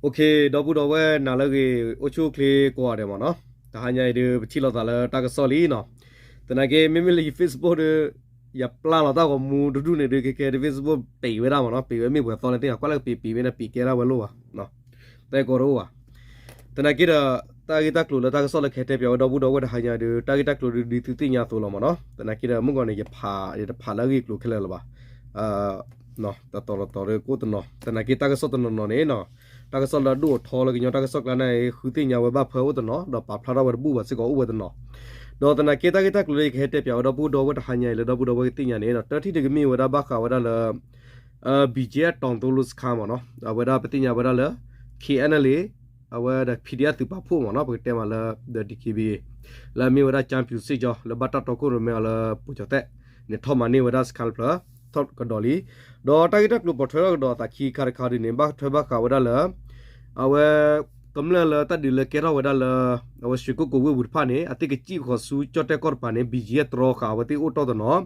ဒီပုၢ်ဒီဝဲၢ်နၤလၢအဂ့ၤ အိၣ်ဆူၣ်အိၣ်ချ့ကိးဂၤဒဲးမ့ၢ်နီၤ, တဟါညါအံၤဒုး ပထံၣ်လိာ်သးလၢတၢ်ကစီၣ်လံနီၤ. သနာ်က့ မ့မ့ၢ်လၢယ Facebook ဒီး ယပျၢ်လီၤတၢ်ဂီၤမူတဒူၣ်န့ၣ်ဒုး ခဲခဲဒုး Facebook ပံးဝဲဒၣ်မ့ၢ်နီၤ, ပံးဝဲမ့ၢ်ပှဲၤသီလဲၣ်သ့ၣ်ညါ ကွၢ်လၢကပံးပံးဝဲန့ၣ် ပံးကဲဒၣ်ဝဲလိၣ်ဘၣ်, တၢ်ကီတအိၣ်ဘၣ်. သနာ်က့ဒီး တၢ်ဂ့ၢ်တၢ်ကျိၤလၢတၢ်ကစီၣ်လၢကဟဲတဲပၠးဝဲဒီပုၢ်ဒီဝဲၢ်တဟါညါဒုး တၢ်ဂ့ၢ်တၢ်ကျိၤဒုး ဒ်သုသ့ၣ်ညါအသိးလီၤမ့ၢ်နီၤ. သနာ်က့ဒီး မုၢ်ဂီၤန့ၣ် ယဖး ယတဖးလၢအဂ့ၢ်အကျိၤခဲလၢာ်လၢၤဘၣ် တတီၤတတီၤဒီးကအိၣ်တနီၤ, သနာ်က့တၢ်ကစီၣ်တနီၤနီၤန့ၣ်နီၤ, တၢ်ကစီၣ်လၢအဒိၣ်အထီလၢကညီတၢ်ကစီၣ်ကျါန့ၣ် ဃုသ့ၣ်ညါဝဲဘၣ်ဖၢအိၣ်တနီၤ, ဒီးပာ်ဖျါထီၣ်ဝဲတဘူၣ်ဘၣ်စ့ၢ်ကီးအိၣ်ဝဲတနီၤ. ဒီးသနာ်က့တၢ်ဂ့ၢ်တၢ်ကျိၤလၢယကဟဲတဲပၠးဝဲဒီပုၢ်ဒီဝဲၢ်တဟါညါအံၤလၢဒီပုၢ်ဒီဝဲၢ်ကသ့ၣ်ညါန့ၣ်နီၤ, တၢထံၣ်တကမ့ၢ်ဝဲဒၣ်ဘၣ်ဃးဝဲဒၣ်လၢ BGF တီၤသိလိစခါမ့ၢ်နီၤ, အဝဲဒၣ်ပသ့ၣ်ညါဝဲဒၣ်လၢ KNLA အဝဲဒီး PDF သုးပာ်ဖှိၣ်မ့ၢ်နီၤ, ပကတဲမးလၢ ဒီး DKBA လၢအမ့ၢ်ဝဲဒၣ် ကၠၢ်ပၠူၤစ့ၣ်ကၠီ လၢဘၣ်တၢ်တီခိၣ်ရိၣ်မဲအီၤလၢပူၤကၠီၤသဲးန့ၣ် ထီၣ်မၤန့ၢ်ဝဲဒၣ်စခါတဖျၢၣ် ထီၣ်ကဒီးလံ. ဒီးတၢ်ဂ့ၢ်တၢ်ကျိၤပိာ်ထွဲထီၣ်ကဒီးအသးခံခါတခါဒ်န့ၣ် ဘၣ်ထွဲဘၣ်ဃးဝဲဒၣ်လၢ အဝဲ ကမျၢၢ်လၢတၢ်ဒုးလၢကဲထီၣ်ဝဲဒၣ်လၢ အဝဲရွှေကုက္ကိုဝ့ၢ်ပူၤတဖၣ်န့ၣ် အသ့ၣ်ကစံၣ်ဃီၤဆူကၠီၣ်တဲၣ်ကီၢ်တပၤန့ၣ် BGF တြီဃာ်အဝဲသ့ၣ်အိၣ်တီၢ်တနီၤ,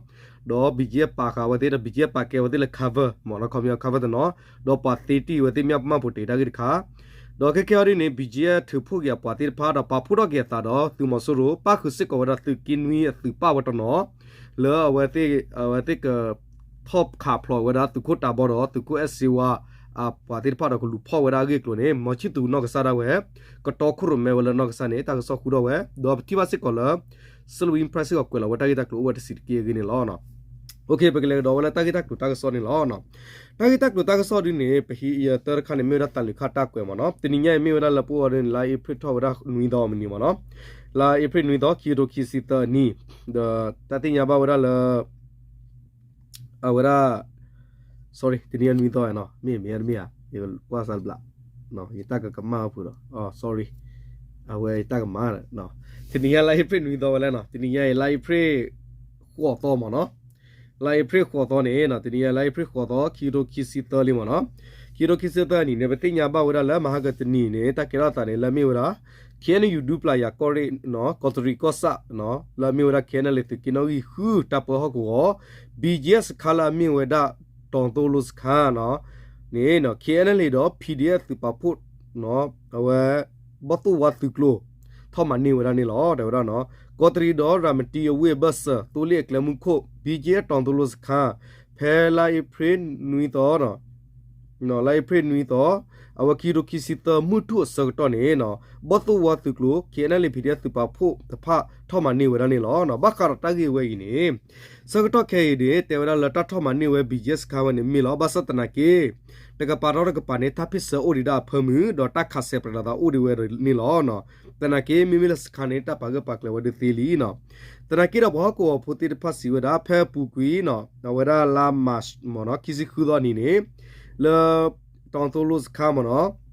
ဒီး BGF ပာ်ဃာ်အဝဲသ့ၣ်ဒီး BGF ပာ်ကဲဝဲသ့ၣ်လၢ cover မ့ၢ်နီၤ, ခီပညီ cover တနီၤ, ဒီးပှၤသ့တံၢ်ဝဲသ့ၣ်မ့ၢ်မၢ်ပိာ်တ့ၢ်တၢ်ဂ့ၢ်တခါ, ဒီးခဲခဲအံၤဒ်န့ၣ် BGF ထုးဖှိၣ်က့ၤအပှၤသ့ၣ်တဖၣ်ဒီးပာ်ဖှိၣ်ထီၣ်က့ၤအသးဒီး သုးမီၤစိရိၤ ပၣ်ဃုာ်စ့ၢ်ကီးဝဲဒၣ်သုးက့နွံအသုးပၣ်ဝဲတနီၤ လၢအဝဲသ့ၣ် အဝဲသ့ၣ်က ထီၣ်ခးဖျိးဝဲဒၣ်သုးခိၣ်တၢ်ဘီဒီးသုးခိၣ်အဲၣ်စ့ဝါ အပှၤသ့ၣ်တဖၣ်ဒီးကလူၤဖီၣ်ဝဲဒၣ်အဂ့ၢ်အကျိၤန့ၣ် မီၤဆံၣ်သူၤနီၢ်ကစၢ်ဒၣ်ဝဲ ကတီခိၣ်ရိၣ်မဲဝဲလၢနီၢ်ကစၢ်န့ၣ် တၢ်ကစီၣ်ဃုထီၣ်ဝဲ, ဒီးပထံၣ်ဘၣ်စ့ၢ်ကီးလၢ Salween Press စ့ၢ်ကီးကွဲးလီၤဝဲတၢ်ဂ့ၢ်တၢ်ကျိၤအိၣ်ဝဲတဆံးတက့ၢ်အဂ့ၢ်န့ၣ်လီၤ. ပကလဲၤကဒီးဝဲလၢတၢ်ဂ့ၢ်တၢ်ကျိၤတၢ်ကစီၣ်န့ၣ်လီၤ. တၢ်ဂ့ၢ်တၢ်ကျိၤတၢ်ကစီၣ်ဒ်န့ၣ် ပဟံးယသၢတခါန့ၣ် မ့ၢ်ဝဲဒၣ်သးလုာ်ခါတၢ်ကွဲးမ့ၢ်နီၤ, တနံၤညါအံၤမ့ၢ်ဝဲဒၣ်လၢပအိၣ်ဝဲဒၣ်န့ၣ် လါအ့ဖြ့ၣ်ထီၣ်ဝဲဒၣ်နွံသီမနံၤမ့ၢ်နီၤ, လါအ့ဖြ့ၣ်နွံသီ ခံကထိခံဆံသၢအနံၣ်, ဒီးတၢ်သ့ၣ်ညါဘၣ်ဝဲဒၣ်လၢ အဝဲဒၣ် sorry တနံၤညါနွံသီနီၤ, မ့ၢ်မ့ၢ်တမ့ၢ်ဧါ, ယကွၢ်စၢ်တဘျီ, ယတၢ်ကကမၣ်ဖုးဒီး sorry, အဝဲယတၢ်ကမၣ်, တနံၤညါလါအ့ဖြ့ၣ်နွံသီဝဲလဲၣ်နီၤ, တနံၤညါအံၤလါအ့ဖြ့ၣ်ဃိးသီမ့ၢ်နီၤ, လါအ့ဖြ့ၣ်ဃိးသီန့ၣ် တနံၤညါလါအ့ဖြ့ၣ်ဃိးသီ ခံကထိခံဆံသၢလံမ့ၢ်နီၤ, ခံကထိခံဆံသၢအနံၣ်န့ၣ် ပသ့ၣ်ညါဘၣ်ဝဲဒၣ်လၢမဟါကတနံၤန့ၣ် တၢ်ကဲထီၣ်သးန့ၣ် လၢအမ့ၢ်ဝဲဒၣ် KNU ဒူပျၢ်ယၤကီၢ်ရ့ၣ်နီၤ, ကီးတရံးကီၢ်ဆၣ်နီၤ, လၢအမ့ၢ်ဝဲဒၣ် KNLA သုးက့နီၣ်ဂံၢ်ဃု တၢ်ပၢဟီၣ်ကဝီၤ, BGF စခါလၢအမ့ၢ်ဝဲဒၣ် တီၤသိလိစခါနီၤ, န့ၣ် KNLA ဒီး PDF သုးပာ်ဖှိၣ် အဝဲ ဘီၣ်သိၣ်ဝါသုးကျိၤ ထီၣ်မၤန့ၢ်ဝဲဒၣ်န့ၣ်လီၤ တဲဝဲဒၣ်နီၤ, ကီးတရံးဒီးရၤမတံအဝ့ၢ်အဘၢၣ်စၢၤ သိလ့ၣ်အကျဲမုၢ်ခိၣ် BGF တီၤသိလိစခါ, ဖဲလါအ့ဖြ့ၣ်နွံသီ လါအ့ဖြ့ၣ်နွံသီ အဝဲခံကထိခံဆံသၢ မုၢ်ထူၣ်အဆၢကတီၢ်န့ၣ်နီၤ, ဘီၣ်သိၣ်ဝါသုးကျိၤ KNLA PDF သုးပာ်ဖှိၣ်တဖၣ်ထီၣ်မၤန့ၢ်ဝဲဒၣ်န့ၣ်လီၤ. ဘၣ်ဃးဒီးတၢ်ဂ့ၢ်ဝဲအံၤန့ၣ် ဆၢကတီၢ်ခဲအံၤန့ၣ် တဲဝဲဒၣ်လၢတၢ်ထီၣ်မၤန့ၢ်ဝဲ BGF စခါဝဲန့ၣ်မ့ၢ်လီၤ. ဘၣ်ဆၣ်သနာ်က့ တကပၤဒီးတကပၤန့ၣ် တၢ်ဖ့ၣ်ဆၢအိၣ်ဒံးဒၣ်အဖၢမုၢ် ဒီးတၢ်ခးဆဲးပြဲးလိာ်သးအိၣ်ဒံးဝဲန့ၣ်လီၤ. သနာ်က့ မ့မ့ၢ်လၢစခါန့ၣ် တၢ်ပာ်ဂၢၢ်ပာ်ကျၢၤဝဲဒၣ်သ့လံနီၤ. သနာ်က့ဒီးပှၤဟီၣ်ကဝီၤဖိသ့ၣ်တဖၣ်စံးဝဲဒၣ် ဖဲအပူၤကွံာ်နီၤ အဝဲဒၣ်လါမးမ့ၢ်နီၤ ခံဆံဃုသီအနံၤန့ၣ် လၢ တီၤသိလိစခါမ့ၢ်နီၤ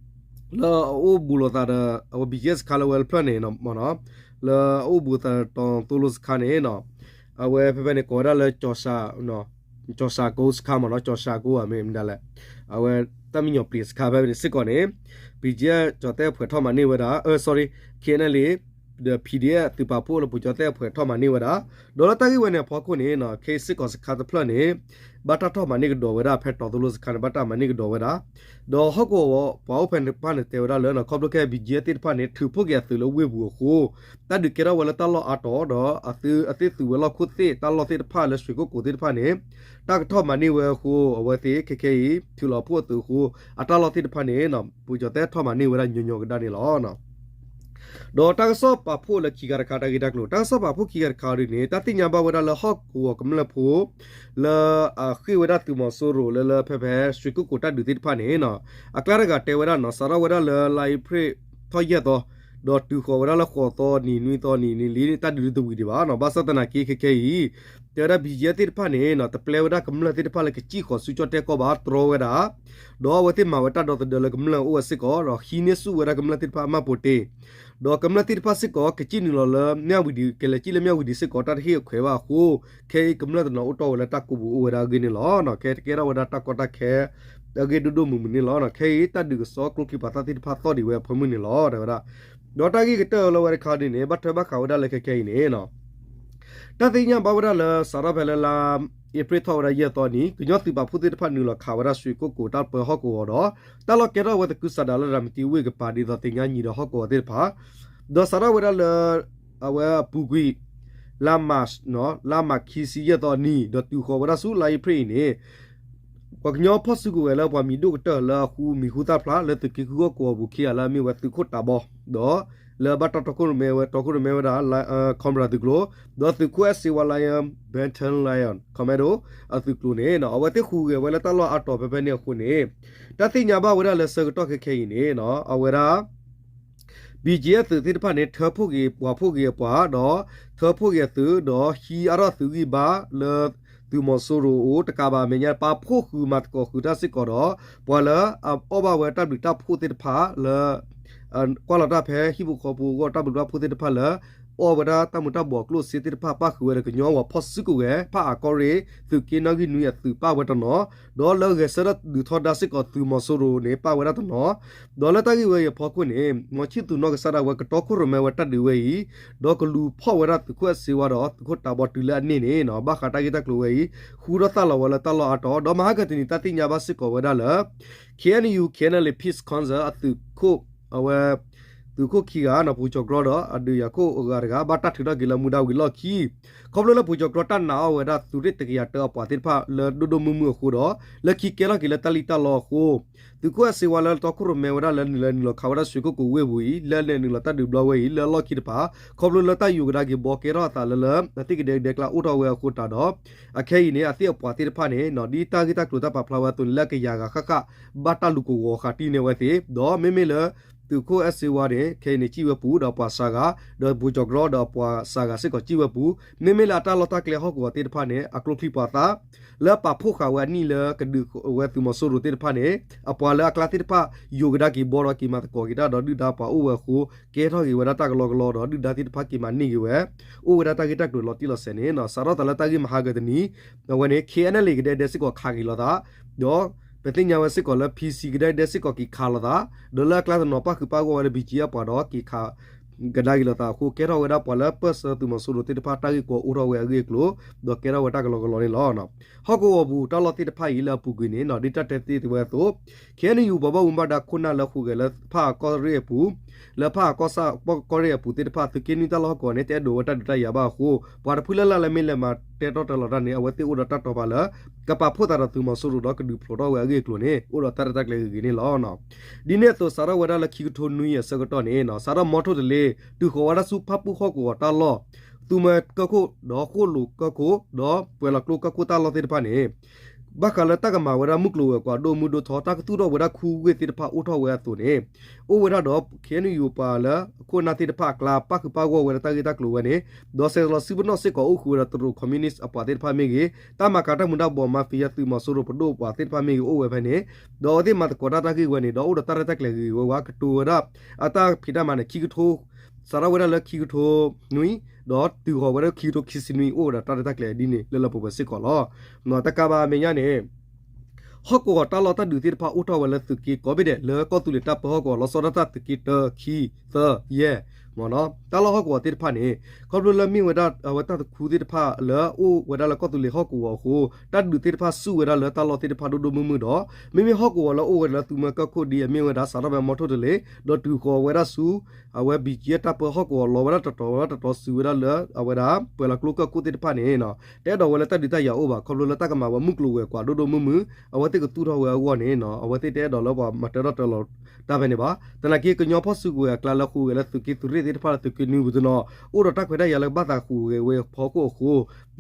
လၢအအိၣ်ဘူးလိာ်သးဒီး အဝဲ BGF စခါလၢဝဲတဖျၢၣ်န့ၣ်မ့ၢ်နီၤ လၢအအိၣ်ဘူးသးတီၤသိလိစခါန့ၣ်နီၤ အဝဲဖဲဖဲန့ၣ်ကိးဝဲဒၣ်လၢ ကၠီၤစၢ်ကိစခါမ့ၢ်နီၤ ကၠီၤစၢ်ကိဝဲမ့ၢ်မနုၤလဲၣ် အဝဲတၢ်မံညီၤပျံၤစခါဖဲဖဲန့ၣ်စ့ၢ်ကီးန့ၣ် BGF ကၠီၤသဲၣ်အဖှဲးထီၣ်မၤန့ၢ်ဝဲဒၣ် sorry KNLA ဒီး PDF သုးပာ်ဖှိၣ်လၢပူၤကၠီၤသဲၣ်အဖှဲးထီၣ်မၤန့ၢ်ဝဲဒၣ် ဒီးလၢတၢ်ဂ့ၢ်ဝဲန့ၣ်အဖီခိၣ်န့ၣ်နီၤ ခဲအံၤစ့ၢ်ကီးစခါတဖျၢၣ်န့ၣ် ဘၣ်တၢ်ထီၣ်မၤန့ၢ်ကဒီးဝဲဒၣ် ဖဲတီၤသိလိစခါန့ၣ် ဘၣ်တၢ်မၤန့ၢ်ကဒီးဝဲဒၣ် ဒီးဟီၣ်ကဝီၤပှၤအိၣ်ဖဲန့ၣ်တဖၣ်န့ၣ် တဲဝဲဒၣ်လၢ ခီဖျိခဲအံၤ BGF သ့ၣ်တဖၣ်န့ၣ် ထုးဖှိၣ်က့ၤအသုးလၢဝ့ၢ်ပူၤအဃိ တၢ်ဒုးကဲထီၣ်ဝဲလၢတၢ်လီၢ်အါတီၤဒီး အသုး အသ့ၣ်သုးဝဲၤလီၢ်ခိၣ်သ့ၣ် တၢ်လီၢ်သ့ၣ်တဖၣ်လၢရွှေကုက္ကိုသ့ၣ်တဖၣ်န့ၣ် တၢ်ကထီၣ်မၤန့ၢ်ဝဲအဃိ အဝဲသ့ၣ်ခဲခဲအံၤ ထုးလီၤဖှိၣ်အသုးအဃိ အတၢ်လီၢ်သ့ၣ်တဖၣ်န့ၣ် ပူၤကၠီၤသဲၣ်ထီၣ်မၤန့ၢ်ဝဲဒၣ်ညီညီကဒါန့ၣ်လီၤ. ဒီးတၢ်ကစီၣ်ပာ်ဖှိၣ်လၢခံခါတခါတၢ်ဂ့ၢ်တၢ်ကျိၤ တၢ်ကစီၣ်ပာ်ဖှိၣ်ခံခါတခါဒ်န့ၣ် တၢ်သ့ၣ်ညါဘၣ်ဝဲဒၣ်လၢဟီၣ်ကဝီၤကမျၢၢ်ဖိ လၢအဃ့ၢ်ဝဲဒၣ်သုးမီၤစိရိၤလၢလၢဖဲဖဲ ရွှေကုက္ကို တၢ်ဒုးသ့ၣ်တဖၣ်န့ၣ်နီၤ အကျါတဂၤတဲဝဲဒၣ်နီၤ စးထီၣ်ဝဲဒၣ်လၢလါအ့ဖြ့ၣ်ထီၣ်ယဲၢ်သီ ဒီးတုၤဃီၤဝဲဒၣ်လၢဃိးသီနံၤ နွံသီနံၤ နံၤလံန့ၣ် တၢ်ဒုးဒုးတဝံၤဒံးဘၣ်နီၤ ဘၣ်ဆၣ်သနာ်က့ခဲခဲအံၤ တဲဝဲဒၣ် BGF သ့ၣ်တဖၣ်န့ၣ်နီၤ တပျဲဝဲဒၣ်ကမျၢၢ်သ့ၣ်တဖၣ်လၢကစံၣ်ဃီၤဆူကၠီၣ်တဲၣ်ကီၢ်ဘၣ် တြီဝဲဒၣ် ဒီးအဝဲသ့ၣ်မၤဝဲတၢ်ဒီသဒၢလၢကမျၢၢ်အိၣ်ဝဲစ့ၢ်ကီး ဒီးဟံးန့ၢ်ဆူၣ်ဝဲဒၣ်ကမျၢၢ်သ့ၣ်တဖၣ်အမှတ်ပုံတင် ဒီးကမျၢၢ်သ့ၣ်တဖၣ်စ့ၢ်ကီး ကစံၣ်နုာ်လီၤလၢမၠၣ်ဝံၤဒံး ကလဲၤစံၣ်လၢမၠၣ်ဝံၤဒံးစ့ၢ်ကီး တၢ်တဟ့ၣ်အခွဲးဘၣ်အဃိ ခဲအံၤကမျၢၢ်တနီၤအိၣ်တီၢ်ဝဲလၢတၢ်ကိးပူၤအိၣ်ဝဲဒၣ်အဂ့ၢ်န့ၣ်လီၤ. ခဲတကဲထီၣ်ဝဲဒၣ်တၢ်ကီတၢ်ခဲ အဂ့ၢ်ဒိၣ်ဒိၣ်မုၢ်မုၢ်န့ၣ်လီၤ. ခဲအံၤတၢ်ဒုးကစီၣ်ကျိချံပာ်သၣ်သ့ၣ်တဖၣ်သီၣ်ဒံးဝဲအဖၢမုၢ်န့ၣ်လီၤ တဲဝဲဒၣ် ဒီးတၢ်ဂ့ၢ်ကတၢၢ်လၢဝဲတခါဒ်န့ၣ် ဘၣ်ထွဲဘၣ်ဃးဝဲဒၣ်လၢခဲခဲအံၤန့ၣ်နီၤ တၢ်သ့ၣ်ညါဘၣ်ဝဲဒၣ်လၢ စးထီၣ်ဖဲလၢလါအ့ဖြ့ၣ်ထီၣ်ဝဲဒၣ်ယဲၢ်သီနံၤ ကညီသုးပာ်ဖှိၣ်သ့ၣ်တဖၣ်နုာ်လီၤခးဝဲဒၣ် ရွှေကုက္ကို တၢ်ပၢဟီၣ်ကဝီၤဒီး တၢ်လီၢ်ကဲထီၣ်ဝဲသကုၤဆးဒးလၢရၤမတံဝ့ၢ်ကပၤ ဒ်သိးသ့ၣ်ညါညီဒီးဟီၣ်ကဝီၤသ့ၣ်တဖၣ် ဒီးစးထီၣ်ဝဲဒၣ်လၢ အဝဲအပူၤကွံာ် လါမး လါမးခံဆံယဲၢ်သီနံၤ ဒီးတုၤဃီၤဝဲဒၣ်ဆူလါအ့ဖြ့ၣ်အံၤန့ၣ် ပှၤကညီဖီၣ်စုကဝဲၤလၢပှၤမံၤဒိၣ်ကတၢၢ်လၢအဃုမံၤဟူသၣ်ဖျါလၢသုးက့ဃုဟီၣ်ကဝီၤပူၤခံဂၤလၢအမ့ၢ်ဝဲသုးခိၣ်တးဘီ ဒီးလၢအဘၣ်တၢ်တီခိၣ်ရိၣ်မဲဝဲ တီခိၣ်ရိၣ်မဲဝဲဒၣ် Cobra သုးကျိၤ ဒီးသုးခိၣ်အဲၣ်စ့ဝါ Lion Battalion Commando အသုးကျိၤန့ၣ် အဝဲသ့ၣ်ဟူးဂဲၤဝဲလၢတၢ်လီၢ်အါတီၤဖဲဖဲန့ၣ်အဃိန့ၣ် တၢ်သ့ၣ်ညါဘၣ်ဝဲဒၣ်လၢဆၢကတီၢ်ခဲခဲအံၤန့ၣ် အဝဲဒၣ် ဘံၣ်ကၠံအသုးသ့ၣ်တဖၣ်န့ၣ် ထၢဖှိၣ်က့ၤပှၤဖှိၣ်က့ၤအပှၤ ဒီးထၢဖှိၣ်က့ၤအသုး ဒီးဟံးအါထီၣ်သုးဂံၢ်ဘါလၢ သုးမီၤစိရိၤအိၣ်တကးဘၣ် အမဲာ်ညါ ပာ်ဖှိၣ်ဃုာ်မၤသကိးဃုာ်တၢ်စ့ၢ်ကီးဒီး ပှၤလၢအအီၣ်ဘၣ်ဝဲတၢ်ဘျုးတၢ်ဖှိၣ်သ့ၣ်တဖၣ်လၢ ကွၢ်လီၤတၢ်ဖဲဟံၣ်ဖိဃီဖိအဂီၢ် တၢ်ဘျုးတၢ်ဖှိၣ်သ့ၣ်တဖၣ်လၢ အီၣ်ဝဲဒၣ်တၢ်မူၤတၢ်ဘှီးအကျိၣ်စ့သ့ၣ်တဖၣ် ပၣ်ဃုာ်ဝဲဒီးကညီဝဲဖီၣ်စုကဝဲၤ ဖၣ်အါကီၢ်ရ့ၣ် သုးက့နီၣ်ဂံၢ်နွံအသုးပၣ်ဝဲတနီၤ ဒီးလၢဂဲၤဆၢထၢၣ်ဒုးထီဒါစ့ၢ်ကီးသုးမီၤစိရိၤန့ၣ် ပၣ်ဝဲဒၣ်တနီၤ ဒီးလၢတၢ်ဂ့ၢ်ဝဲအံၤအဖီခိၣ်န့ၣ် မီၤဆံၣ်သူးနီၢ်ကစၢ်ဒၣ်ဝဲကတီခိၣ်ရိၣ်မဲဝဲတၢ်ဒုးဝဲအံၤ ဒီးကလူၤဖီၣ်ဝဲဒၣ်သုးခိၣ်အဲၣ်စ့ဝါဒီးသုးခိၣ်တးဘီတုၤလၢအန့ၢ်န့ၣ် ဘၣ်ဃးတၢ်ဂ့ၢ်တၢ်ကျိၤဝဲအံၤ ဃူထီၣ်သါလီၤဝဲလၢတၢ်လီၢ်အါတီၤ ဒီးမဟါကတနံၤတၢ်သ့ၣ်ညါဘၣ်စ့ၢ်ကီးဝဲဒၣ်လၢ KNU KNLA Peace Council အသုးခိၣ် အဝဲ သုးခိၣ်ခံဂၤနီၤ ပူၤကၠီၤကြီဒီးအဒုးယၤခိၣ်အဂၤတဂၤ ဘၣ်တၢ်ထုးထီၣ်က့ၤလၢမူဒါဝံၤလီၢ်ခံ ခီဖျိလၢပူၤကၠီၤကြီတၢ်နာ်အီၤဝဲဒၣ်သုးရ့ၣ်တကယၤတၢအပှၤသ့ၣ်တဖၣ်လၢဒိၣ်ဒိၣ်မုၢ်မုၢ်အဃိဒီး လၢခံကဲထီၣ်က့ၤလၢတၢ်လံၣ်တၢ်လီအဃိ သုးခိၣ်အဲၣ်စ့ဝါလၢတီခိၣ်ရိၣ်မဲဝဲဒၣ်လၢနုာ်လီၤနုာ်လီၤခးဝဲဒၣ် ရွှေကုက္ကို ဝ့ၢ်ပူၤအံၤ လၢလဲၤနုာ်လီၤတၢ်ဒုးဘျီဝဲအံၤ လၢအလီၢ်ခံတဖၣ် ခီဖျိလၢတၢ်ယိာ်ကဒါက့ၤဘီကဲထီၣ်အသးလၢလၢ အသ့ၣ်ကဒဲကဒဲကျါအိၣ်ထီၣ်ဝဲအဃိတးဒီး အခဲအံၤန့ၣ် အသ့ၣ်အပှၤသ့ၣ်တဖၣ်န့ၣ် ဒ်တၢ်ဂ့ၢ်တၢ်ကျိၤတၢ်ပာ်ဖျါဝဲအသိးန့ၣ် လၢအကယၤဂၤဃၣ်ဃၣ် ဘၣ်တၢ်လူၤကဝီၤဃာ်တံၢ်န့ၢ်ဝဲသ့ၣ် ဒီးမ့မ့ၢ်လၢ သုးခိၣ်အဲၣ်စ့ဝါန့ၣ် ခဲအံၤန့ၣ် စံၣ်ဝဲပူၤ ဒီးပှၤစှၤဂၤ ဒီးပူၤကၠီၤကြီဒီးပှၤစှၤဂၤစ့ၢ်ကီးစံၣ်ဝဲပူၤ မ့မ့ၢ်လၢအတၢ်လီၢ်တၢ်ကျဲဟီၣ်ကဝီၤသ့ၣ်တဖၣ်န့ၣ် အကျိချံပှၤသၣ် လၢပာ်ဖှိၣ်ဃာ်ဝဲအနံၣ်လၢကဒုးဝဲသုးမီၤစိရိၤသ့ၣ်တဖၣ်န့ၣ် အပှၤလၢအကျါသ့ၣ်တဖၣ် ယိာ်ကဒါက့ၤဘီဒီးက့ၤမၤသကိးက့ၤတၢ်ဒီးဒုၣ်ဒါပှၤအိၣ်ဝဲအဃိ ကဲထီၣ်က့ၤဝဲဒၣ်တၢ်ကလီကလီဒီးဒုၣ်ဒါသ့ၣ်တဖၣ်က့ၤမၤန့ၢ်က့ၤဝဲ အိၣ်ဝဲဒၣ်တၢ်ဂ့ၢ်တၢ်ကျိၤလီၤတံၢ်လီၤဆဲးန့ၣ် စးထီၣ်သးလၢတၢ်ဂ့ၢ်မဟါကတနံၤ အဝဲန့ၣ် KNLA ကဒဲကဒဲစ့ၢ်ကီးခးက့ၤလိာ်သး ဒီးပသ့ၣ်ညါဝဲစ့ၢ်ကီးလၢ PC ကဒဲကဒဲစ့ၢ်ကီးက့ၤခးလိာ်သး ဒီးလၢအကျါတနီၤပၣ်ဃုာ်ပၣ်ဂီၢ်ဝဲလၢ ဘံၣ်ကၠံအပှၤဒီးက့ၤခး ကဒါက့ၤလိာ်သးအဃိ ကဲထီၣ်ဝဲဒၣ်ပှၤလၢပၢၢ်ဆၢသုးမီၤစိရိၤသ့ၣ်တဖၣ်တၢ်ဂ့ၢ်ကီအိၣ်ထီၣ်ဝဲအဂ့ၢ်အကျိၤ ဒီးကဲထီၣ်ဝဲတၢ်ကလီကလီန့ၣ်လီၤ. ဟီၣ်ကဝီၤပူၤတၢ်လီၢ်သ့ၣ်တဖၣ်အံၤလၢအပူၤကွံာ်န့ၣ် ဒ်တၢ်တဲသ့ဝဲအသိး KNU ပှၤဘၣ်မူဘၣ်ဒါခိၣ်နၢ်လၢဟူးဂဲၤလၢဖၣ်အါကီၢ်ရ့ၣ်အပူၤ လၢဖၣ်အါကီၢ်ဆၣ်ကီၢ်ရ့ၣ်အပူၤသ့ၣ်တဖၣ် သုးက့နွံတၢ်လီၢ်ဟီၣ်ကဝီၤန့ၣ် တအဲၣ်ဒိးဝဲတၢ်ဒုးတၢ်ယၤဘၣ်အဃိ ပှၤတဖုလၢ်လၢ်လၢမ့ၢ်လဲၤမၤတဲတီၢ်တၢ်လီတၢ်န့ၣ် အဝဲသ့ၣ်အိၣ်ဒီးတၢ်တီပာ်လၢ ကပာ်ဖှိၣ်သးဒီးသုးမီၤစိရိၤဒီးကဒုးဖျိးထီၣ်ဝဲအဂ့ၢ်အကျိၤန့ၣ် အိၣ်ဒီးတၢ်ရဲၣ်တၢ်ကျဲၤဂ့ၤဂ့ၤန့ၣ်လီၤ. ဒ်န့ၣ်အသိး စးထီၣ်ဝဲဒၣ်လၢခံကထိနွံအဆၢကတီၢ်န့ၣ် စးထီၣ်မီထိၣ်တလ့ တုၤဃီၤဝဲဒၣ်ဆူဖၣ်ပူၣ်ဟီၣ်ကဝီၤတၢ်လီၢ် သူမွဲကၢၢ်ခိၣ် ဒီးဃိၣ်လိာ်ကၢၢ်ခိၣ် ဒီးပှဲၤလီၤကျိကၢၢ်ခိၣ်တၢ်လီၢ်သ့ၣ်တဖၣ်န့ၣ် ဘၣ်ဃးလၢတၢ်ကမၤဝဲဒၣ်မုၢ်ကျိၤဝဲၤကွာ်ဒိၣ်မုၢ်ဒိၣ်ထီ တၢ်ကသူၣ်ထီၣ်ဝဲဒၣ်ခူဝ့ၢ်သ့ၣ်တဖၣ်အိၣ်ထီၣ်ဝဲအသိးန့ၣ် အိၣ်ဝဲဒၣ်ဒီး KNU ပှၤလၢအခိၣ်နၢ်သ့ၣ်တဖၣ်အကျါ ပၣ်ဃုာ်ပၣ်ဂီၢ်ဝဲဒၣ်တၢ်ဂ့ၢ်တၢ်ကျိၤဝဲန့ၣ် ဒီးဆဲးလီၤစုပနီၣ်စ့ၢ်ကီးအိၣ်ဃုာ်ဝဲဒီးတရူး communist အပှၤသ့ၣ်တဖၣ်မ့ၢ်ဂ့ၤ, တၢ်မၤကၤတၢ်မူၤတၢ်ဘှီး mafia သုးမီၤစိရိၤပဒိၣ်ပှၤသ့ၣ်တဖၣ်မ့ၢ်ဂ့ၤ အိၣ်ဝဲဖဲန့ၣ် ဒီးအဝဲသ့ၣ်မၤသကိးတၢ်တၢ်ဂ့ၢ်ဝဲန့ၣ် ဒီးအိၣ်ဒီးတၢ်ရဲၣ်တၢ်ကျဲၤဂ့ၤဂ့ၤဝဲဝဲ ကတိၤဝဲဒၣ် အတၢ်ဖံးတၢ်မၤန့ၣ် ခံကထိ စးထီၣ်ဝဲဒၣ်လၢခံကထိနွံ ဒီးတုၤဃီၤဝဲဒၣ်ခံကထိခံဆံနွံ အိၣ်ဝဲဒီးတၢ်ရဲၣ်တၢ်ကျဲၤဒ်န့ၣ် လၢလၢပှဲၤပှဲၤစ့ၢ်ကီးလီၤ. တကးဘၣ်အမဲာ်ညါန့ၣ် ဟီၣ်ကဝီၤတၢ်လီၢ်တၢ်ဒုးသ့ၣ်တဖၣ်အိၣ်ထီၣ်ဝဲလၢသုးက့ကိးဘ့ၣ်ဒဲး လၢကီၢ်သူလ့ၤတၢ်ပၢဟီၣ်ကဝီၤလီၤဆီဒၣ်တၢ်သုးက့တၢ ခံ သၢ ယဲၢ် မ့ၢ်နီၤ တၢ်လီၢ်ဟီၣ်ကဝီၤသ့ၣ်တဖၣ်န့ၣ် ခီဖျိလၢမ့ၢ်ဝဲဒၣ်အဝဲတၢ်တခူသ့ၣ်တဖၣ်လၢအိၣ်ဝဲဒၣ်လၢကီၢ်သူလ့ၤဟီၣ်ကဝီၤအဃိ တၢ်ဒုးသ့ၣ်တဖၣ်ဆူၣ်ဝဲဒၣ်လၢတၢ်လီၢ်သ့ၣ်တဖၣ်ဒိၣ်ဒိၣ်မုၢ်မုၢ်ဒီး မ့မ့ၢ်ဟီၣ်ကဝီၤလၢအိၣ်ဝဲဒၣ်လၢသူမွဲကၢၢ်ခိၣ်ဒ်အမ့ၢ်ဝဲဒၣ်စးထီၣ်ဖဲမီထိၣ်တလ့ ဒီးတုၤဃီၤဝဲဒၣ်ဆူ အဝဲဘံၣ်ကၠံအတၢ်ပၢဟီၣ်ကဝီၤလီၤဝဲဒၣ်တတီၤဝဲဒၣ်တတီၤစုၤဝဲဒၣ်လၢအဝဲဒၣ် ပှဲၤလီၤကျိကၢၢ်ခိၣ်သ့ၣ်တဖၣ်န့ၣ် တအဲၣ်ဒိးဝဲလၢတၢ်ဒုးတၢ်ယၤအိၣ်ဘၣ် ခီဖျိလၢတၢ်ကမၤဝဲမုၢ်ကျိၤဝဲၤကွာ်ဒိၣ်ဒိၣ်မုၢ်မုၢ် အဝဲသ့ၣ်ကသူၣ်ထီၣ်ဝဲအဂီၢ်န့ၣ် အဝဲသ့ၣ်တအဲၣ်ဒိးလၢပှၤမၤတၢထီၣ်တၢလီၤတၢ်ဖဲန့ၣ်ဘၣ်. သနာ်က့ ကညီဖီၣ်စုကဝဲၤအကျါလၢဟူးဂဲၤလၢသုးက့သုးရ့ၣ်သ့ၣ်တဖၣ်လၢသုးက့နွံပူၤတနီၤ အိၣ်ဒီးတၢ်ခွဲးတၢ်ယာ်လၢဘၣ်သးဟူးဂဲၤဝဲအဖီခိၣ်အဃိ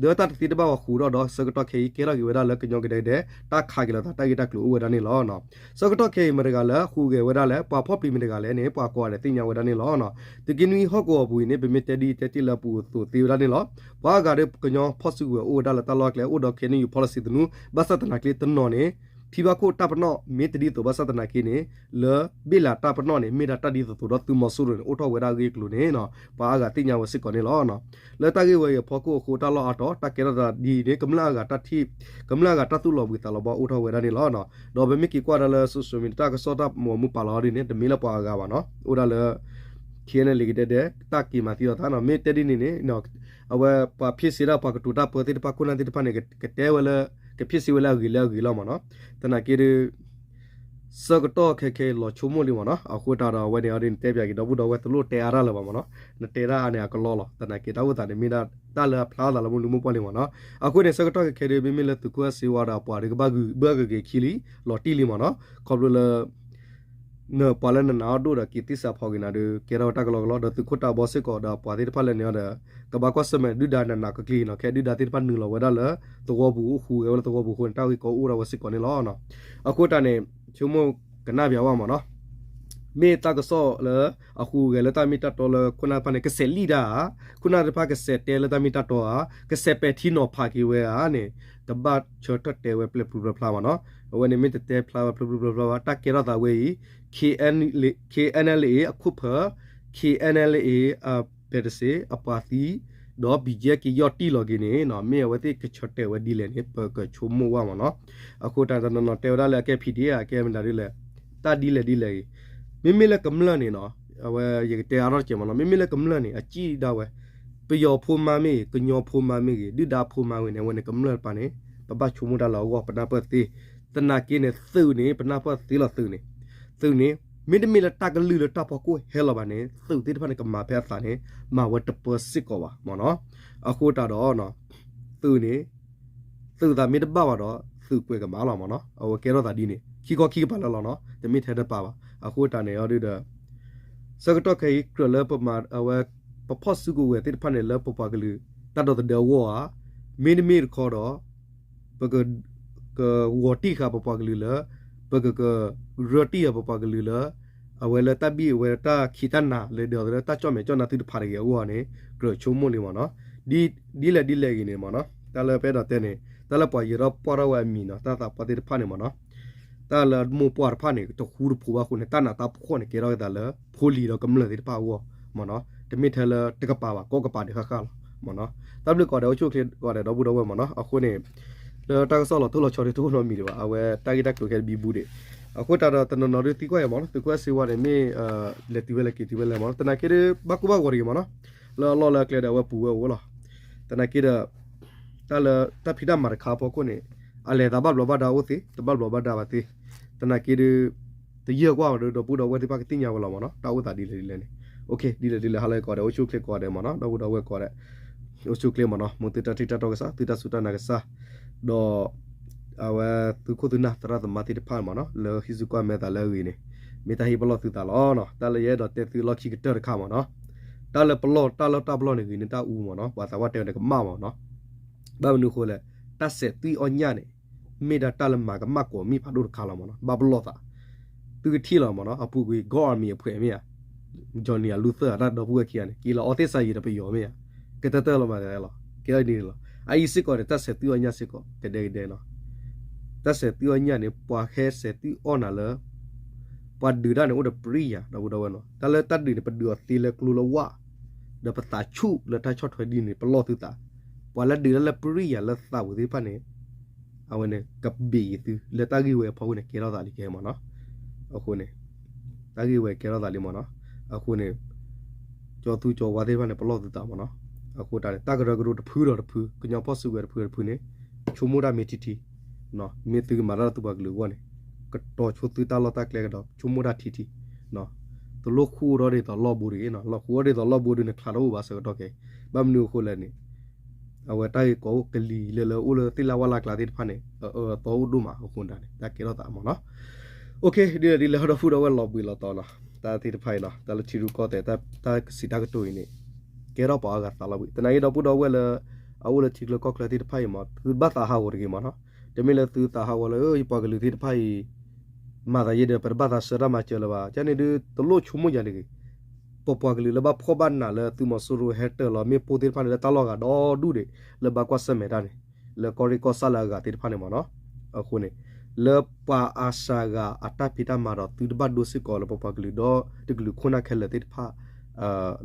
ဒီးတၢ်တသ့တဘၣ်ဝဲဃုာ်ဒီးဒီးဆၢကတီၢ်ခဲအံၤ ကဲထီၣ်က့ၤဝဲဒၣ်လၢကညီကဒဲကဒဲ တၢ်ခးက့ၤလိာ်သးတၢ်ဂ့ၢ်တၢ်ကျိၤအိၣ်ဝဲဒၣ်န့ၣ်လီၤ. ဆၢကတီၢ်ခဲအံၤမတၤတဂၤလၢဟူးဂဲၤဝဲဒၣ်လဲၣ် ပှၤဖီၣ်ပျံၤမတၤတဂၤလဲၣ်န့ၣ် ပှၤကိးဂၤဒဲးသ့ၣ်ညါဝဲဒၣ်န့ၣ်လီၤ. သုးက့နွံဟီၣ်ကဝီၤပူၤအံၤန့ၣ် ပမ့ၢ်တဲဒ်တဲတ့ၢ်လၢအပူၤအသိးသ့ဝဲဒၣ်န့ၣ်လီၤ. ပှၤအါဂၤဒီးကညီဖီၣ်စုကဝဲၤအိၣ်ဝဲဒၣ်လၢတၢ်လီၢ်ကျဲ အိၣ်ဒီး KNU policy သနူ ဘၣ်ဆၣ်သနာ်က့တနီၤန့ၣ် ထံဘၣ်ခိၣ်တၢ်ပနီၣ်မ့ၢ်တဒ်သိးဘၣ်ဆၣ်သနာ်က့န့ၣ် လၢဘ့ၣ်လးတၢ်ပနီၣ်န့ၣ် မ့ၢ်ဒၣ်တၢ်ဒ်သိးသိးဒီးသုးမီၤစိရိၤန့ၣ် အိၣ်ထီၣ်ဝဲဒၣ်အဂ့ၢ်အကျိၤန့ၣ် ပှၤအါဂၤသ့ၣ်ညါဝဲစ့ၢ်ကီးန့ၣ်လီၤ. လၢတၢ်ဂ့ၢ်ဝဲအံၤအဖီခိၣ်အဃိ တၢ်လီၢ်အါတီၤ တၢ်ကဲထီၣ်သးဒ်အံၤန့ၣ် ကမျၢၢ်အါဂၤတၢ်ထံၣ် ကမျၢၢ်အါဂၤတၢ်သူၣ်လီၤဘှံးသးလီၤဘှီအိၣ်ထီၣ်ဝဲဒၣ်န့ၣ်လီၤ. ဒီးပမ့ၢ်က့ၤကွၢ်ဒၣ်လၢ social media တၢ်ကစီၣ်တၢ်မူးမူးပာ်လီၤဒ်န့ၣ် တမ့ၢ်လၢပှၤအါဂၤဘၣ်နီၤ အိၣ်ဒၣ်လၢ KNLA ကဒဲဒဲ တၢ်က့ၤမၤသံလိာ်သးနီၤ မ့ၢ်တဲဒ်န့ၣ်န့ၣ် အဝဲပှၤဖ့ၣ်စ့ဒၣ်ပှၤကတိၤတၢ်ပၢသ့ၣ်တဖၣ် ခိၣ်နၢ်သ့ၣ်တဖၣ်န့ၣ် ကတဲဝဲလၢ ကဖ့ၣ်စ့ဝဲလၢအဂ့ၤလၢအဂ့ၤလီၤမ့ၢ်နီၤ. သနာ်က့ဒီး ဆၢကတီၢ်ခဲခဲအံၤလီၤဆိကမိၣ်လံမ့ၢ်နီၤ. အဃိတၢ်ဒီးအဝဲန့ၣ်အီၤဒ်နတဲပၠးက့ၤ ဒီပုၢ်ဒီဝဲၢ် တလိၣ်တဲအါတၢ်လၢၤဘၣ်မ့ၢ်နီၤ. နတဲတၢ်အါန့ၣ်အကလီလီၤ. သနာ်က့တၢ်အိၣ်သးန့ၣ်မ့ၢ်ဒၣ်တၢ်လၢအဖျါအသးလၢမုၢ်လူၤမုၢ်ပှၢ်လံမ့ၢ်နီၤ. အဃိန့ၣ် ဆၢကတီၢ်ခဲခဲဒီး မ့မ့ၢ်လၢသုးခိၣ်အဲၣ်စ့ဝါဒီးအပှၤဒီးကဘၣ်ဂုာ်ဘၢဂ့ၤဂ့ၤခံလံ လီၤတံၢ်လံမ့ၢ်နီၤ. ခီဖျိလၢ နပှၤလၢနနာ်အီၤဒိၣ်ဒီးက့ၤသံစးဖီက့ၤနၤဒီး ကဲထီၣ်တၢ်ကလီကလီ ဒီးသုးခိၣ်တၢ်ဘီစ့ၢ်ကီးဒီးအပှၤသ့ၣ်တဖၣ်လၢန့ၣ်အီၤဒီး ကဘၣ်ကွၢ်ဆၢၣ်မဲာ်ဒုၣ်ဒါနးနးကလံကလံနီၤ. ခဲဒုၣ်ဒါသ့ၣ်တဖၣ်နုာ်လီၤဝဲဒၣ်လၢသဝီပူၤ အိၣ်ဃူဂဲၤဝဲလၢသဝီပူၤအဃိန့ၣ် တၢ်ဂ့ၢ်ကီအိၣ်ဒၣ်ဝဲစ့ၢ်ကီးန့ၣ်လီၤ. အဃိတၢ်န့ၣ် ဆိကမိၣ်ကနၣ်ပၠးဝဲမ့ၢ်နီၤ. မ့ၢ်တၢ်ကစီၣ်လၢ အဃူဂဲၤလၢတၢ်မ့ၢ်တၢ်တီလၢခိၣ်နၢ်တဖၣ်န့ၣ် ကစဲးလံၣ်တၢ်ဧါ, ခိၣ်နၢ်တဖၣ်ကစဲးတဲလၢတၢ်မ့ၢ်တၢ်တီဧါ, ကစဲးပဲာ်ထံနီၤဖးက့ၤဝဲဧါန့ၣ် ကဘၣ်ဆၢထၢၣ်တဲဝဲပျဲၢ်ပျုၢ်ပျၢ်ဖျါမ့ၢ်နီၤ. အဝဲန့ၣ်မ့ၢ်တတဲဖျါဝဲပျဲၢ်ပျုၢ်ပျၢ်ဖျါဘၣ် တၢ်ကဲထီၣ်သးဝဲအံၤ ခ့ၣ်အဲၣ်လ်အ့ အခိၣ်ဖၢၣ်, ခ့ၣ်အဲၣ်လ်အ့ အပဲတစ့ အပှၤသံ ဒီး ဘံၣ်ကဲ က့ၤယီၢ်တံၢ်လီၤက့ၤန့ၣ်နီၤ မ့ၢ်အဝဲသ့ၣ်ကဆၢတဲာ်ဝဲဒ်လဲၣ်န့ၣ် ပကဆိကမိၣ်ဝဲမ့ၢ်နီၤ. အဃိတၢ်တနီၤနီၤတဲဝဲဒၣ်လၢအကဲ ဖံဒ့ဧါ အကဲမနုၤဒ်လဲၣ်, တၢ်ဒ်လဲၣ်ဒ်လဲၣ်ဂ့ၤ, မ့မ့ၢ်လၢကမျၢၢ်န့ၣ်နီၤ အဝဲယကတဲအါထီၣ်တစဲးမ့ၢ်နီၤ မ့မ့ၢ်လၢကမျၢၢ်န့ၣ် အစံၣ်ဒၣ်ဝဲ ပယီၤဖိမါမ့ၢ်ဂ့ၤ ကညီဖိမါမ့ၢ်ဂ့ၤ ဒုၣ်ဒါဖိမါမ့ၢ်ဂ့ၤန့ၣ် အဝဲန့ၣ်ကမျၢၢ်တပၤန့ၣ် ပဘၣ်ဆိကမိၣ်တၢ်လၢအဂီၢ် ပနၢ်ပၢၢ်သ့, သနာ်က့န့ၣ် သုးန့ၣ် ပနၢ်ပၢၢ်သ့လီၤသုးန့ၣ်, သုးန့ၣ် မ့တမ့ၢ်လၢတၢ်ကလုၢ်လၢတၢ်ဖီခိၣ်ဟဲလီၤဘၣ်န့ၣ် သုးသ့ၣ်တဖၣ်န့ၣ် ကမၤဖဲအသးန့ၣ် မၤဝဲတပၢၢ်စ့ၢ်ကီးဘၣ်မ့ၢ်နီၤ. အဃိတၢ်ဒီး သုးန့ၣ် သုးသးမ့ၢ်တဘၣ်ဘၣ်ဒီး သုးကွဲးကမၣ်လီၤမ့ၢ်နီၤ. အဝဲကဲထီၣ်သးဒ်န့ၣ် ခံခီခံကပၤလၢလီၤနီၤ တမ့ၢ်ထဲတပၤဘၣ်. အဃိတၢ်န့ၣ်အီၤဒုဒီး ဆၢကတီၢ်ခဲအံၤ ကြၢးလၢပမၤအဝဲ ပဖီၣ်စုကဝဲၤသ့ၣ်တဖၣ်န့ၣ် လၢပပှၤကလုာ် တၢ်ဒီသဒၢအဂီၢ်ဧါ, မ့တမ့ၢ်တခီဒီး ပက ကဂီၤတံၢ်ဃာ်ပပှၤကလုာ်လၢ ပကကရၢတံၢ်ဃာ်ပပှၤကလုာ်လၢ အဝဲလၢတၢ်ဘံၣ်အဝဲတၢ်ခံးတၢ်နၤလၢဒီးလၢတၢ်ကၠီၣ်မဲာ်ကၠီၣ်နါသုတဖၣ်တဂ့ၤအဂီၢ်န့ၣ် ကြၢးဆိကမိၣ်လံမ့ၢ်နီၤ. ဒ်လဲၣ်ဒ်လဲၣ်ဂ့ၤန့ၣ်မ့ၢ်နီၤ တၢ်လၢပအဲၣ်ဒိးတဲန့ၣ် တၢ်လၢပှၤယၢၤထီၣ်ပှၢ်ထီၣ်ဝဲအမံၤနီၤ တၢ်သးပှၢ်သ့ၣ်တဖၣ်န့ၣ်မ့ၢ်နီၤ တၢ်လၢမိၢ်ပှၢ်တဖၣ်န့ၣ် တဃူတဖိးဘၣ်အဃိန့ၣ် တၢ်နးတၢ်ဖှီၣ်န့ၣ် ကဲထီၣ်က့ၤသးလၢ ဖိလံၤဒီးကမျၢၢ်သ့ၣ်တဖၣ်အဂီၢ်မ့ၢ်နီၤ. တမ့ၢ်ထဲလၢတကပၤဘၣ် ကိးကပၤဒံးဃၣ်ဃၣ်လီၤမ့ၢ်နီၤ. တၢ်ဘျုးကိးဂၤဒဲး အိၣ်ဆူၣ်အိၣ်ချ့ကိးဂၤဒဲး ဒီပုၢ်ဒီဝဲၢ်မ့ၢ်နီၤ. အဃိန့ၣ် လၢတၢ်ကစီၣ်လီၤတိၢ်လီၤဆီဒ်တအိၣ်နီတမံၤဒံးဘၣ် အဝဲတၢ်ဂ့ၢ်တၢ်ကျိၤခဲအံၤတဘံဘူဒံး. အဃိတၢ်ဒီးတနီၤနီၤဒုးသံကွၢ်အီၤမ့ၢ်နီၤ သုးခိၣ်အဲၣ်စ့ဝါန့ၣ် မ့ၢ်လဲၤတုၤဝဲလဲၤက့ၤတုၤဝဲလဲၣ်မ့ၢ်နီၤ သနာ်က့ဒီး ဘၣ်ကူဘၣ်ဂီၤတဂ့ၤမ့ၢ်နီၤ. လၢအလီၢ်လၢအကျဲဒီးအဝဲပူၤဝဲအိၣ်လီၤ. သနာ်က့ဒီး တၢ်လၢတၢ်ဖံးတၢ်မၤတခါအဖီခိၣ်န့ၣ် အလဲၤသးဘၣ်ဘျီးဘၣ်ဒါအိၣ်သ့ တဘၣ်ဘျီးဘၣ်ဒါဘၣ်သ့. သနာ်က့ဒီး တယၢၢ်ကွၢ်အီၤဒီး ဒီပုၢ်ဒီဝဲၢ်သ့ၣ်တဖၣ်ကသ့ၣ်ညါဝဲလီၤမ့ၢ်နီၤ တၢ်အိၣ်သးဒ်လဲၣ်ဒ်လဲၣ်န့ၣ်. ဒ်လဲၣ်ဒ်လဲၣ် ဟါလၢကိးဂၤဒဲး အိၣ်ဆူၣ်အိၣ်ချ့ကိးဂၤဒဲးမ့ၢ်နီၤ ဒီပုၢ်ဒီဝဲၢ်ကိးဂၤဒဲး အိၣ်ဆူၣ်အိၣ်ချ့မ့ၢ်နီၤ မ်သုတၢ်ထံၣ်တၢ်တီကစၢ် သုတၢ်စူၢ်တၢ်နာ်ကစၢ် ဒီး အဝဲသုးခိၣ်သုးနၢ်သရၣ်သမါသ့ၣ်တဖၣ်မ့ၢ်နီၤ လၢဟံးစုကွၢ်မဲာ်သးလၢအဂ့ၤန့ၣ် မ့ၢ်တၢ်ဟ့ၣ်ပလီၢ်သုသးလီၤ. တၢ်လၢယအဲၣ်ဒိးတဲသုလီၢ်ခံကတၢၢ်တခါမ့ၢ်နီၤ တၢ်လၢပလီၢ်တၢ်လီၢ်တၢ်ပလီၢ်န့ၣ် ဂ့ၤန့ၢ်တၢ်အူမ့ၢ်နီၤ ပှၤသးပှၢ်တဲဝဲန့ၣ်ကမၣ်မ့ၢ်နီၤ. ဘၣ်မနုၤအဃိလဲၣ် တၢ်စဲးသွံၣ်အီၣ်ညၣ်န့ၣ် မ့ၢ်ဒၣ်တၢ်လၢမၤကမၣ်ကိးမံၣ်ဖးဒိၣ်တခါလီၤမ့ၢ်နီၤ ဘၣ်ပလီၢ်သး သုကထံၣ်လီၤမ့ၢ်နီၤ အပူၤကွံာ် ကီၢ်အမံၤအဖှဲးမ့ၢ်ဧါ Johnny အလူသၢၣ်အတၢ်ဒီပုၢ်ဝဲၢ်ခံဂၤန့ၣ် က့ၤလီၤအီသ့ၣ်စါယံၤဒီးပယီၤမ့ၢ်ဧါ ကတၢၢ်တၢၢ်လီၤမးလီၤ ကဲထီၣ်ဒ်န့ၣ်လီၤ. အအံၤစ့ၢ်ကီးန့ၣ် တၢ်စဲးသွံၣ်အီၣ်ညၣ်စ့ၢ်ကီး ကဒဲကဒဲနီၤ တၢ်စဲးသွံၣ်အီၣ်ညၣ်န့ၣ် ပှၤဟဲစဲးသွံၣ်အီၣ်နၤလၢ ပှၤဒုးတၢ်န့ၣ်အိၣ်ဒီးပရံယၤ ဒီပုၢ်ဒီဝဲၢ်နီၤ တၢ်လၢတၢ်ဒုးန့ၣ် ပဒုးအီၤသ့လၢကျိလၢဝၣ် ဒီးပသးဆူၣ်လၢတၢ်ဆီၣ်ထွဲဒ်န့ၣ် ပလီၢ်သုသး ပှၤလၢဒုးတၢ်လၢပရံယၤလၢသးဝံၤသ့ၣ်တဖၣ်န့ၣ် အဝဲန့ၣ် ကဘ့ၣ်ယသု လၢတၢ်ဂ့ၢ်ဝဲအဖီခိၣ်န့ၣ် ကဲထီၣ်သးလံကဲမ့ၢ်နီၤ အဃိန့ၣ် တၢ်ဂ့ၢ်ဝဲကဲထီၣ်သးလံမ့ၢ်နီၤ အဃိန့ၣ် ကၠီသူကၠီဝါသ့ၣ်တဖၣ်န့ၣ် ပလီၢ်သုသးမ့ၢ်နီၤ အဃိတၢ်န့ၣ် တၢ်ကရၢကရိတဖုဒီးတဖု ကညီဖီၣ်စုကဝဲၤတဖုဒီးတဖုန့ၣ် ဆိကမိၣ်တၢ်မ့ၢ်ထံထံ မ့ၢ်သုမၤတၢ်လၢသုပှၤကလုာ်အဂီၢ်န့ၣ် ကတီၤဆိသုတၢ်လီၢ်တၢ်ကျဲကဒီး ဆိကမိၣ်တၢ်ထံထံ တလိၣ်ဃူအိၣ်ဒီးဒ်သိးလီၢ်ဘိတဂ့ၤ လီၢ်ဃူအိၣ်ဒီးဒ်သိးလီၢ်ဘိဒုးန့ၣ် ချးတအိၣ်ဘၣ်ဆၢကတီၢ်ခဲအံၤ ဘၣ်မနုၤအဃိလဲၣ်န့ၣ် အဝဲတၢ်ဂ့ၢ်ကီအိၣ်ကလံၤလၢလၢအိၣ်လၢသ့ၣ်လၢဝၣ်လၢ်ကျါသ့ၣ်တဖၣ်န့ၣ် အအၢအသီအိၣ်ဒိၣ်မးအဃိဒၣ်န့ၣ် တၢ်ကဲထီၣ်သးမ့ၢ်နီၤ ဒ်လဲၣ်ဒ်လဲၣ် ဟီဒီပုၢ်ဒီဝဲၢ်လီၤဘှံးလီၤတီၤနီၤ တၢ်သ့ၣ်တဖၣ်အံၤနီၤ တၢ်လၢထံရူၢ်ကီၢ်သဲး တၢ်ကစံးတၢ်ကတိၤအံၤန့ၣ် ကဲထီၣ်ပှၤအါဂၤသးလီၤဘှံး သနာ်က့ဒီပုၢ်ဒီဝဲၢ်လၢ အအိၣ်လၢထံချၢကီၢ်ချၢသ့ၣ်တဖၣ်အံၤမ့ၢ် သုတဘၣ်သးဟးဂီၤတဂ့ၤမ့ၢ်နီၤ တမ့ၢ်လၢသုသးဟးဂီၤလၢ ယပှၤကလုာ်သ့ၣ်တဖၣ်အံၤ မၤသးယံာ်ဒီး ပတဘၣ်သးဆၢတၢ်မၤစၢၤလၢၤဘၣ် ကန့ၣ်ဒုး တလိၣ်ဆိကမိၣ်ယၤတဂ့ၤ ပပှၤကလုာ်လၢဘၣ်ဖှီၣ်ဘၣ်နးလၢသုးမီၤစိရိၤဟဲတၢၢ်လီၤမ့ၣ်ပိၢ်သ့ၣ်တဖၣ်န့ၣ် လၢတၢ်လီၢ်ဂၤဒီဒူၣ်ဒံး လၢဘၣ်ကွၢ်ဆၢၣ်မဲာ်တၢ်န့ၣ် လၢကီၢ်ရ့ၣ်ကီၢ်ဆၣ်လၢအဂၤသ့ၣ်တဖၣ်န့ၣ်မ့ၢ်နီၤ အဃိန့ၣ် လၢပှၤအါစှၤဂၤအတၢ်ဖံးတၢ်မၤဒီး သုတဘၣ်ဒိစ့ၢ်ကီးလၢပပှၤကလုာ်ဒီးတကလုာ်ခိၣ်နၢ်ခဲလၢာ်သ့ၣ်တဖၣ်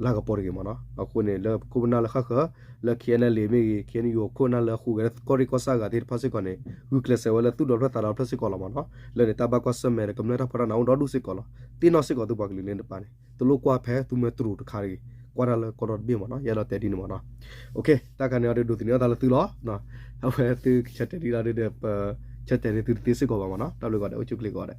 လၤကပီၤတဂ့ၤမ့ၢ်နီၤ အဃိန့ၣ် လၢပခိၣ်ပနၢ်လၢဃၣ်ဃၢၤ လၢ K N L A မ့ၢ်ဂ့ၤ K N U ခိၣ်ပနၢ်လၢအဃိဂဲၤလၢကီၢ်ရ့ၣ်ကီၢ်ဆၣ်အဂၤသ့ၣ်တဖၣ်စ့ၢ်ကီးန့ၣ် ဂုာ်ကျဲးစၢးဝဲလၢသူၣ်ဒီဖျၢၣ်သးဒီဖျၢၣ်စ့ၢ်ကီးလီၤမ့ၢ်နီၤ လၢန့ၣ်တၢ်ဘၣ်ကွၢ်ဆၢၣ်မဲာ်ဒီးကမျၢၢ်တၢ်ဖံးတၢ်မၤအိၣ်ဒီဒူၣ်စ့ၢ်ကီးလီၤ သ့ၣ်နီၣ်စ့ၢ်ကီးသုပှၤကလုာ်န့ၣ်တပၤန့ၣ် တလိၣ်ကွၢ်ဖဲသုမ့ၢ်တရူးတခါတဂ့ၤ ပှၤတၢ်လၢကီၢ်ဒီတဘ့ၣ်မ့ၢ်နီၤ ယအဲၣ်ဒိးတဲဒ်န့ၣ်မ့ၢ်နီၤ. တၢ်ခါန့ၣ်အီၤဒီးဒိးသန့ၤအသးလၢသုလီၤ. အဝဲသုကဆၢတဲာ်ဒ်လီၤဒီး ပဆၢတဲာ်န့ၢ်သုတသ့စ့ၢ်ကီးဘၣ်မ့ၢ်နီၤ. တၢ်ဘျုးကိးဂၤဒဲး အိၣ်ဆူၣ်ချ့ကိးဂၤဒဲး.